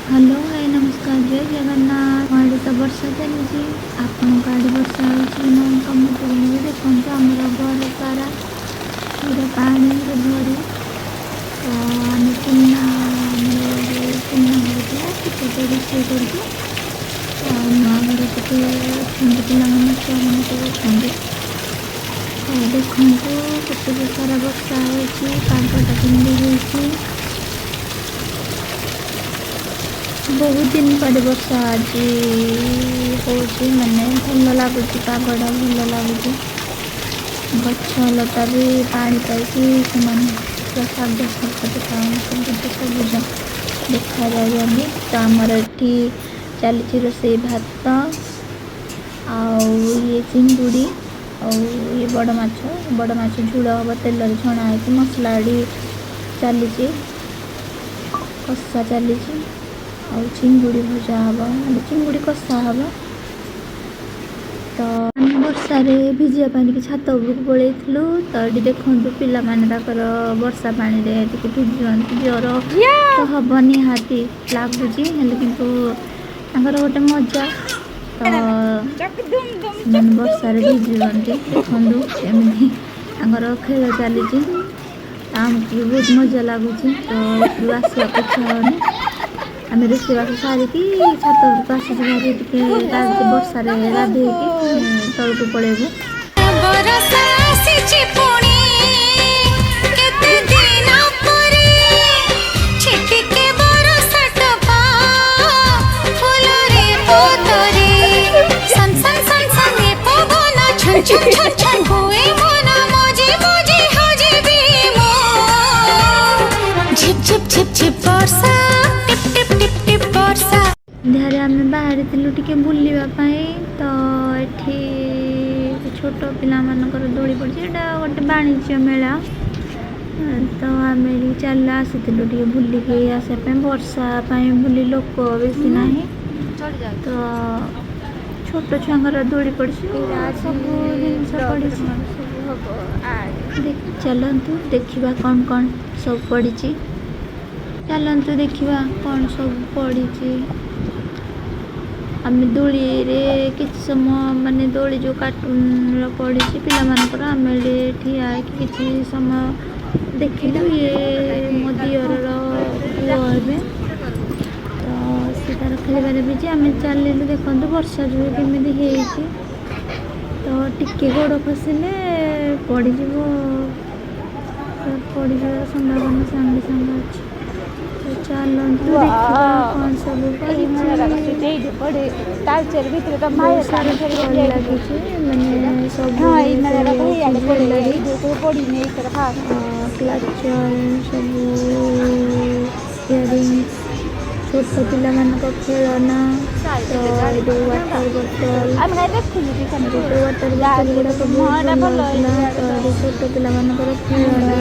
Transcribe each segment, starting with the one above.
Hello hi, ନମସ୍କାର, ଜୟ ଜଗନ୍ନାଥ। ଆମ ଆଡ଼େ ତ ବର୍ଷା ଚାଲିଛି। ଆପଣଙ୍କ ଆଡ଼େ ବର୍ଷା ହେଉଛି କି ନାହିଁ, କମେଣ୍ଟ ଜଣାଇବେ। ଦେଖନ୍ତୁ, ଆମର ଘର ସାରା ପୁରା ପାଣିରେ ଭରି। ତ ଆମେ ପୁରୁଣା, ଆମର ଯେଉଁ ପୁରୁଣା ଘର ଥିଲା, ସେପଟେ ରୋଷେଇ କରୁଛୁ। ତ ନୂଆ ଘର ଟିକେ ଅଛନ୍ତି ପିଲାମାନେ, ଛୁଆମାନେ ସବୁ ଅଛନ୍ତି। ତ ଦେଖନ୍ତୁ, କେତେ ସାରା ବର୍ଷା ହେଉଛି, ପାଗଟା କେମିତି ହେଇଛି। ବହୁତ ଦିନ ପରେ ବର୍ଷା ଆଜି ହେଉଛି, ମାନେ ଭଲ ଲାଗୁଛି, ପାଗଟା ଭଲ ଲାଗୁଛି। ଗଛ ଲତା ବି ପାଣି ପାଇକି ସେମାନେ ପୁରା ଶାଗ ଶାଗ ଦେଖାଯାଉଛନ୍ତି, ସବୁଜ ସବୁଜ ଦେଖାଯାଉଛନ୍ତି। ତ ଆମର ଏଠି ଚାଲିଛି ରୋଷେଇ, ଭାତ ଆଉ ଇଏ ଚିଙ୍ଗୁଡ଼ି ଆଉ ଇଏ ବଡ଼ ମାଛ। ବଡ଼ ମାଛ ଝୋଳ ହେବ, ତେଲରେ ଛଣା ହେଇକି। ମସଲା ଏଠି ଚାଲିଛି, କଷା ଚାଲିଛି ଆଉ ଚିଙ୍ଗୁଡ଼ି ଭଜା ହେବ, ମାନେ ଚିଙ୍ଗୁଡ଼ି କଷା ହେବ। ତ ଆମେ ବର୍ଷାରେ ଭିଜିବା ପାଇଁ ଟିକେ ଛାତ ଉପରକୁ ପଳେଇଥିଲୁ। ତ ଏଠି ଦେଖନ୍ତୁ, ପିଲାମାନେ ତାଙ୍କର ବର୍ଷା ପାଣିରେ ଟିକେ ଭିଜୁଛନ୍ତି। ଜ୍ୱର ତ ହବ ନିହାତି ଲାଗୁଛି, ହେଲେ କିନ୍ତୁ ତାଙ୍କର ଗୋଟେ ମଜା। ତ ସେମାନେ ବର୍ଷାରେ ଭିଜୁଛନ୍ତି। ଦେଖନ୍ତୁ, ଏମିତି ତାଙ୍କର ଖେଳ ଚାଲିଛି। ତ ଆମକୁ ବି ବହୁତ ମଜା ଲାଗୁଛି। ତ ଉପରୁ ଆସିବାକୁ ଇଚ୍ଛା ହେଉନି। ଆମେ ରୋଷେଇବାସ ସାରିକି ଛାତ ଉପରକୁ ଆସିଛୁ ଭାରି ଟିକେ ବର୍ଷାରେ ଗାଧେଇକି ତଳକୁ ପଳେଇବୁ। ବରଷା ଆସିଛି ପୁଣି କେତେ ଦିନ ପରେ, ଛିଟିକେ ବରଷା ଟୋପା ଫୁଲରେ ପତରେ। ସନ୍ ସନ୍ ସନ୍ ସନ୍ ଏ ପବନ, ଛନ୍ ଛନ୍ ଛନ୍ ଛନ୍ ହୁଏ ମନ, ମଜି ମଜି ହଜିବି ମୁଁ। ଝିପ୍ ଝିପ୍ ଝିପ୍ ଝିପ୍ ବର୍ଷା, ଟିପ୍ ଟିପ୍ ଟିପ୍ ଟିପ୍ ବର୍ଷା। ସନ୍ଧ୍ୟାରେ ଆମେ ବାହାରିଥିଲୁ ଟିକେ ବୁଲିବା ପାଇଁ। ତ ଏଠି ଛୋଟ ପିଲାମାନଙ୍କର ଦୋଳି ପଡ଼ିଛି। ଏଇଟା ଗୋଟେ ବାଣିଜ୍ୟ ମେଳା। ତ ଆମେ ଏଠି ଚାଲ ଆସିଥିଲୁ ଟିକେ ବୁଲିକି ଆସିବା ପାଇଁ। ବର୍ଷା ପାଇଁ ବୁଲି ଲୋକ ବେଶୀ ନାହିଁ। ତ ଛୋଟ ଛୁଆଙ୍କର ଦୋଳି ପଡ଼ିଛି, ସବୁ ଜିନିଷ ପଡ଼ିଛି। ଚାଲନ୍ତୁ ଦେଖିବା କ'ଣ କ'ଣ ସବୁ ପଡ଼ିଛି। ଚାଲନ୍ତୁ ଦେଖିବା କ'ଣ ସବୁ ପଡ଼ିଛି। ଆମେ ଦୋଳିରେ କିଛି ସମୟ, ମାନେ ଦୋଳି ଯେଉଁ କାର୍ଟୁନର ପଡ଼ିଛି ପିଲାମାନଙ୍କର, ଆମେ ଏଠି ଠିଆ ହେଇକି କିଛି ସମୟ ଦେଖିଲୁ। ଇଏ ମୋ ଦିଅରର ପୁଅ ହେବେ। ତ ସେ ତାର ଖେଳିବାରେ ବିଜି, ଆମେ ଚାଲିଲୁ। ଦେଖନ୍ତୁ, ବର୍ଷା ଯୋଗୁଁ କେମିତି ହେଇଛି। ତ ଟିକେ ଗୋଡ଼ ଖସିଲେ ପଡ଼ିଯିବ, ପଡ଼ିଯିବାର ସମ୍ଭାବନା ସାଙ୍ଗେ ସାଙ୍ଗେ ଅଛି। ତ ଚାଲନ୍ତୁ ଦେଖିବା କ'ଣ ସବୁ ପଡ଼ିଛି। ବହୁତ ସାରା ଷ୍ଟଲ୍ ଲାଗିଛି, ମାନେ ସବୁ ଜୁଏଲାରୀ, କ୍ଲଚର, ସବୁ ଇୟରିଙ୍ଗସ୍, ଛୋଟ ପିଲାମାନଙ୍କ ଖେଳନା। ତ ଏଠି ୱାଟର ବୋଟଲ, ଗୋଟେ ୱାଟର ବୋଟଲ ଗୁଡ଼ାକ ବହୁତ ଭଲ ଲାଗୁଥିଲା। ତ ଏଠି ଛୋଟ ପିଲାମାନଙ୍କର ଖେଳନା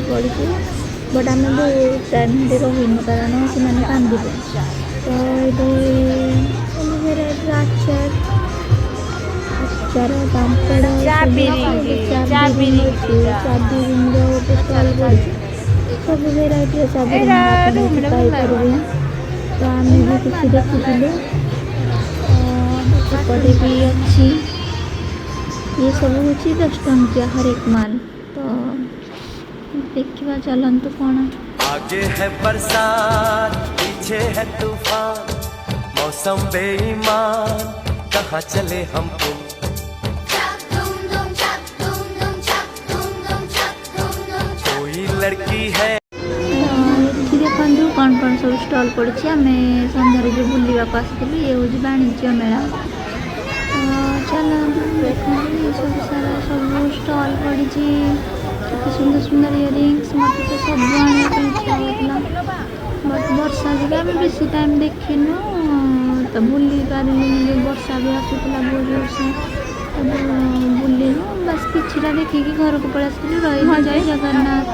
ପଡ଼ିଛି, ବଟ୍ ଆମେ ବହୁତ ଟାଇମ୍ ସେଠି ରହିନୁ, କାରଣ ସେମାନେ କାନ୍ଦିବେ। ତ ଏଠି ସବୁ ଭେରାଇଟିର ଆଚାର, ଆଚାର, ପାମ୍ପଡ଼ ସବୁ ଅଛି। ଚାବି ରିଙ୍ଗ ଅଛି, ଚାବି ରିଙ୍ଗର ଗୋଟେ ଷ୍ଟଲ୍ ପଡ଼ିଛି। ସବୁ ଭେରାଇଟିର ଚାବି ରିଙ୍ଗ ଆପଣ ଏଠି ପାଇପାରିବେ। ତ ଆମେ ବି କିଛି ଦେଖିଥିଲୁ। ତ ଏପଟେ ବି ଅଛି। ଇଏ ସବୁ ହେଉଛି 10 ଟଙ୍କିଆ ହରେକ ମାଲ। ତ ଦେଖିବା ଚାଲନ୍ତୁ କ'ଣ। आगे है बरसात, पीछे है तूफान, मौसम बेईमान, कहाँ चले हम तुम? कोई लड़की है। ତ ଏଠି ଦେଖନ୍ତୁ, କ'ଣ କ'ଣ ସବୁ ଷ୍ଟଲ୍ ପଡ଼ିଛି। ଆମେ ସନ୍ଧ୍ୟାରେ ଯେଉଁ ବୁଲିବାକୁ ଆସିଥିଲୁ, ଇଏ ହେଉଛି ବାଣିଜ୍ୟ ମେଳା। ତ ଚାଲନ୍ତୁ, ଦେଖନ୍ତୁ, ଏ ସବୁ ସାରା ସବୁ ଷ୍ଟଲ୍ ପଡ଼ିଛି। କେତେ ସୁନ୍ଦର ସୁନ୍ଦର ଇୟରିଙ୍ଗସ୍! ମୋତେ ତ ସବୁ ଆଣିବା ପାଇଁ ଇଚ୍ଛା ହେଉଥିଲା, ବଟ୍ ବର୍ଷା ଯୋଗୁଁ ଆମେ ବେଶୀ ଟାଇମ୍ ଦେଖିନୁ। ତ ବୁଲି ପାରିଲୁନି, ଯେଉଁ ବର୍ଷା ବି ଆସୁଥିଲା ବହୁତ ଜୋରସେ। ତ ବୁଲିନୁ, ବାସ୍ କିଛିଟା ଦେଖିକି ଘରକୁ ପଳେଇ ଆସିଥିଲୁ। ରହିଲି, ଜୟ ଜଗନ୍ନାଥ।